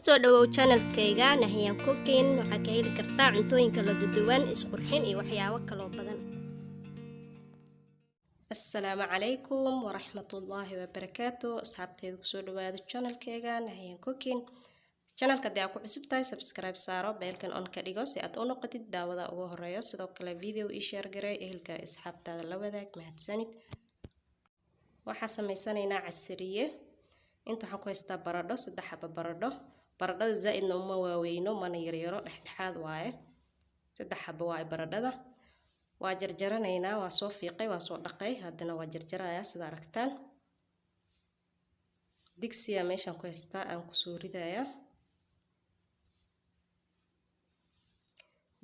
Kusoo dhawow channelkayga Nahyan Cooking. Waxaa ka heli kartaa cuntooyin kala duwan, isqurxin iyo waxyaabo kaloo badan. Assalaamu calaykum waraxmatullaahi wabarakaatu. Asxaabteyda, kusoo dhawaada channelkayga Nahyan Cooking. Channelka haddii aad ku cusub tahay, subscribe saaro, bellkan on ka dhigo si aad u noqotid daawada ugu horeeyo. Sidoo kale video ii share garee, ehelka asxaabtaada la wadaag. Mahadsanid. Waxaa sameysanaynaa casariye. Inta waxaan ku haystaa baradho, saddex xaba baradho. Baradhada zaa-idna uma waaweyno, mana yaryaro, dhexdhexaad waaye. Saddex xaba waaye baradhada. Waa jarjaranaynaa. Waa soo fiiqay, waa soo dhaqay, haddana waa jarjarayaa. Sida aragtaan, digsiya meeshaan ku haystaa aan kusoo ridayaa.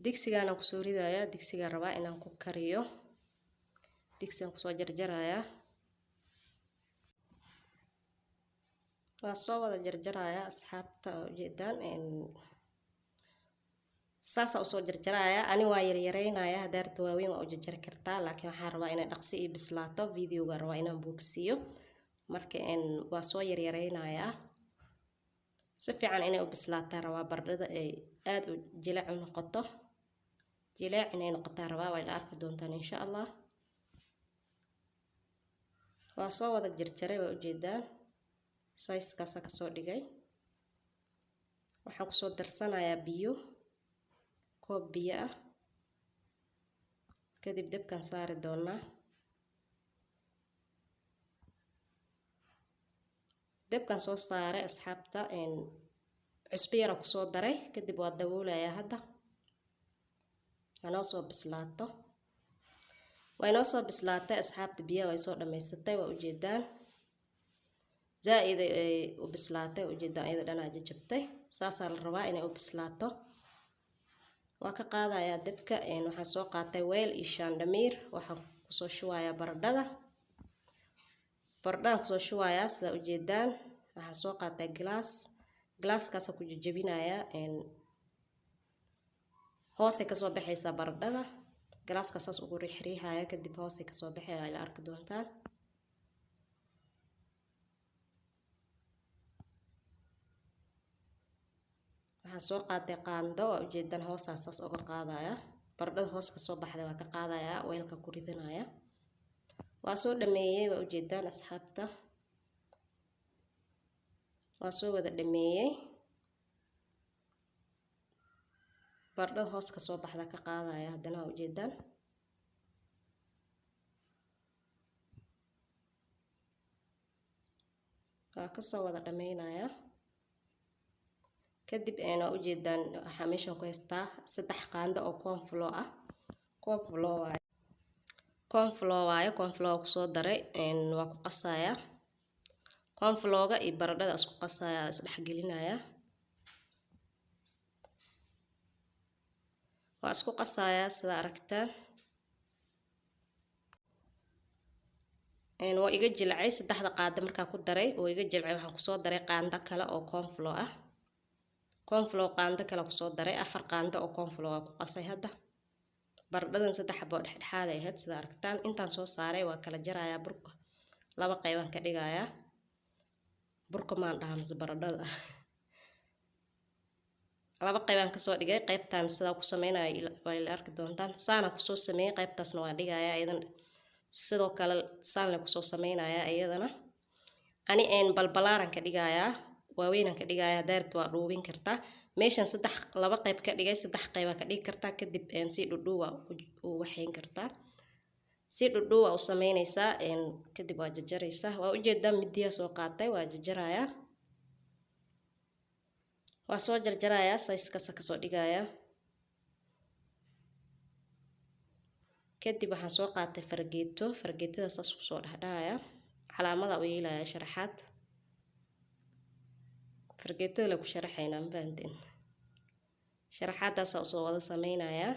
Digsigaanaan kusoo ridayaa. Digsigaa rabaa inaan ku kariyo, digsigaan kusoo jarjarayaa. Waa soo wada jarjarayaa, asxaabta, oo ujeedaan saasaa usoo jarjarayaa. Ani waa yaryareynayaa, haddaa rabto waaweyn waa u jarjari kartaa, laakiin waxaan rabaa inay dhaqsi ii bislaato. Videoga rabaa inaan boogsiiyo, marka waa soo yaryareynayaa. Si fiican inay u bislaataa rabaa baradhada, ay aada u jileec u noqoto. Jileec inay noqotaa rabaa, waa ila arki doontaan insha Allah. Waa soo wada jarjaray, waa ujeedaan, sizekaasa kasoo dhigay. Waxaan kusoo darsanayaa biyo, koob biyo ah. Kadib dabkan saari doonaa. Dabkan soo saaray, asxaabta. Cusbo yara kusoo daray, kadib waa daboolayaa. Hadda hanoo soo bislaato. Waa inoo soo bislaatay, asxaabta. Biyaha way soo dhamaysatay, waa ujeedaan. Zaa-id ay u bislaatay, waa ujeedaan, iyada dhanaa jajabtay. Saasaa la rabaa inay u bislaato. Waa ka qaadayaa dabka. Waxaan soo qaatay weel iyo shaandhamiir. Waxaan kusoo shubayaa baradhada. Baradhadaan kusoo shubayaa, sidaa ujeedaan. Waxaan soo qaatay glass, glasskaasa ku jajabinayaa. Hoosay kasoo baxaysaa baradhada. Galaaska saas ugu riixriixaya, kadib hoosay kasoo baxaya, ila arki doontaan. Waxaan soo qaatay qaando, waa ujeedaan, hoosaa saas uga qaadaya. Baradhada hoos kasoo baxday waa ka qaadaya, weelka ku ridanaya. Waa soo dhameeyey, waa ujeedaan, asxaabta. Waa soo wada dhameeyey. Baradhada hoos kasoo baxda ka qaadaya haddana, waa ujeedaan. Waa kasoo wada dhameynaya. Kadib waa ujeedaan, waxaa meeshan ku haystaa saddex qaando oo cornflour ah. Cornflour waaye, cornflour waaye. Cornflour kusoo daray, waa ku qasayaa. Cornflourga iyo baradhada isku qasaya, isdhexgelinaya. Waa isku qasayaa, sida aragtaan. Waa iga jilcay saddexda qaado markaa ku daray, waa iga jilcay. Waxaan kusoo daray qaando kale oo cornflour ah. Cornflour qaando kale kusoo daray, afar qaando oo cornflour waa ku qasay. Hadda baradhadan saddex xabo oo dhexdhexaad ay ahayd, sida aragtaan. Intaan soo saaray waa kala jarayaa. Burka laba qaybaan ka dhigayaa. Burka maan dhahaa mise baradhada? Laba qaybaan kasoo dhigay. Qaybtaan sidaa ku sameynaya waa ila arki doontaan. Saana kusoo sameeyey, qaybtaasna waan dhigayaa iyadan. Sidoo kale saan le kusoo sameynayaa iyadana. Ani balbalaaran ka dhigayaa, waaweynaan ka dhigayaa. Haddaa rabto waa dhuubin kartaa. Meeshan saddex, laba qayb ka dhigay, saddex qayba ka dhigi kartaa. Kadib si dhudhuuwa u waxayn kartaa, si dhudhuuwa u sameynaysaa, kadib waa jarjaraysaa. Waa ujeedaa, midiyaa soo qaatay, waa jarjarayaa. Waa soo jarjarayaa, sizekasa kasoo dhigayaa. Kadib waxaan soo qaatay fargeeto. Fargeetada saas kusoo dhexdhahaya, calaamada u yeelaya, sharaxaad. Fargeetada la ku sharaxaynaa, ma fahanteen? Sharaxaadaasaa usoo wada sameynayaa.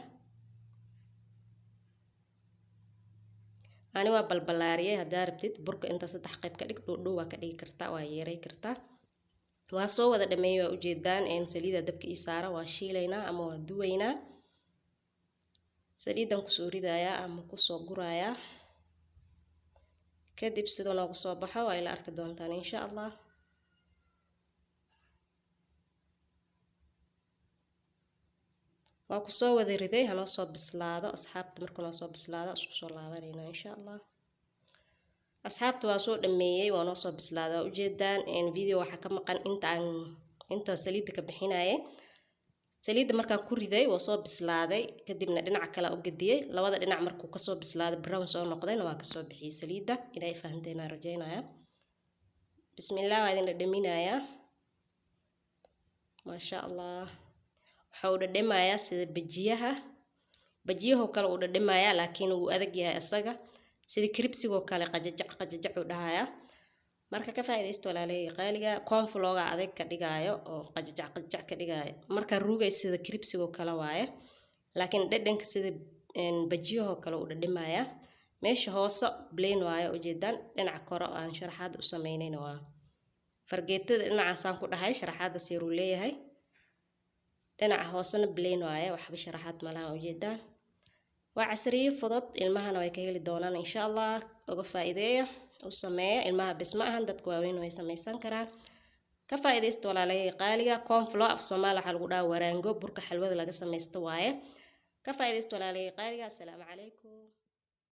Ani waa balbalaariyay. Haddaa rabtid burka inta saddex qayb ka dhig, dhuudhuu waa ka dhigi kartaa, waa yeeray kartaa. Waa soo wada dhameeyey, waa ujeedaan. Saliida dabka ii saara, waa shiilaynaa ama waa duwaynaa. Saliidan kusoo ridayaa ama kusoo gurayaa. Kadib siduu noogu soo baxo waa ila arki doontaan insha Allah. Waa kusoo wada riday, hanoo soo bislaado, asxaabta. Markuu noo soo bislaado isku soo laabanayna, insha Allah. Asxaabta, waa soo dhameeyey, waa noo soo bislaada, waa ujeedaan. Video waxaa ka maqan inta aan inta saliidda ka bixinayay. Saliidda markaa ku riday, waa soo bislaaday, kadibna dhinaca kale u gediyey. Labada dhinac markuu kasoo bislaaday, brown soo noqdayna, waa kasoo bixiyey saliidda. Inay fahanteen aan rajeynaya. Bismillah, waa idin dhadhaminayaa. Maasha Allah, waxa uu dhadhamayaa sida bajiyaha, bajiyahoo kale uu dhadhamayaa, laakiin wuu adag yahay isaga, sida crispy-goo kale, qajajac qajajac uu dhahayaa. Marka ka faa'iidaysta, walaalahey qaaliga. Cornflour-ga adag ka dhigaayo oo qajajac qajajac ka dhigaayo. Marka ruugay sida crispy-goo kale waaye, laakiin dhadhanka sida bajiyahoo kale uu dhadhamayaa. Meesha hoose plain waaye, ujeedaan. Dhinaca kore oo aan sharaxaada u sameynayna waa fargeetada, dhinacaasaan ku dhahay sharaxaada siiruu leeyahay. Dhinaca hoosena plain waaye, waxba sharaxaad malaha, ujeedaan. Waa casriye fudud, ilmahana way ka heli doonaan, insha Allah. Uga faa'iideeya, u sameeya. Ilmaha bes ma ahan, dadka waaweyn way samaysan karaan. Ka faa'iidaysta, walaalahey qaaliga. Cornflour af Soomaali waxaa lagu dhahaa waraango, burka xalwada laga samaysto waaye. Ka faa'iidaysta, walaalahey qaaliga. Assalaamu calaykum.